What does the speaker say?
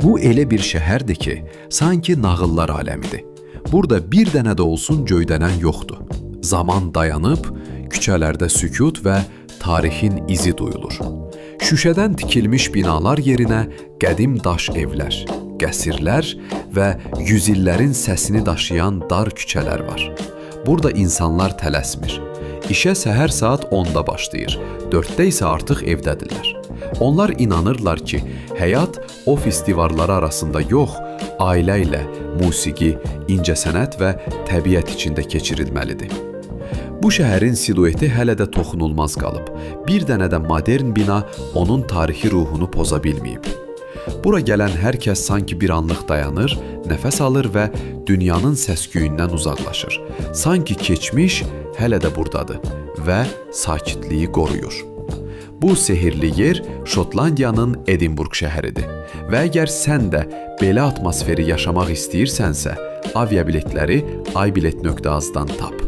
Bu elə bir şəhərdir ki, sanki nağıllar aləmidir. Burada bir dənə də olsun göydənən yoxdur. Zaman dayanıb, küçələrdə sükut və tarixin izi duyulur. Şüşədən tikilmiş binalar yerinə qədim daş evlər, qəsrlər və yüzillərin səsini daşıyan dar küçələr var. Burada insanlar tələsmir. İşə səhər saat 10-da başlayır, 4-də isə artıq evdədirlər. Onlar inanırlar ki, həyat ofis divarları arasında yox, ailə ilə, musiqi, incəsənət və təbiət içində keçirilməlidir. Bu şəhərin silueti hələ də toxunulmaz qalıb. Bir dənə də modern bina onun tarixi ruhunu poza bilməyib. Bura gələn hər kəs sanki bir anlıq dayanır, nəfəs alır və dünyanın səs-küyündən uzaqlaşır. Sanki keçmiş hələ də burdadır və sakitliyi qoruyur. Bu sehirli yer Şotlandiyanın Edinburq şəhəridir. Və əgər sən də belə atmosferi yaşamaq istəyirsənsə, aviabiletləri aybilet.az-dan tap.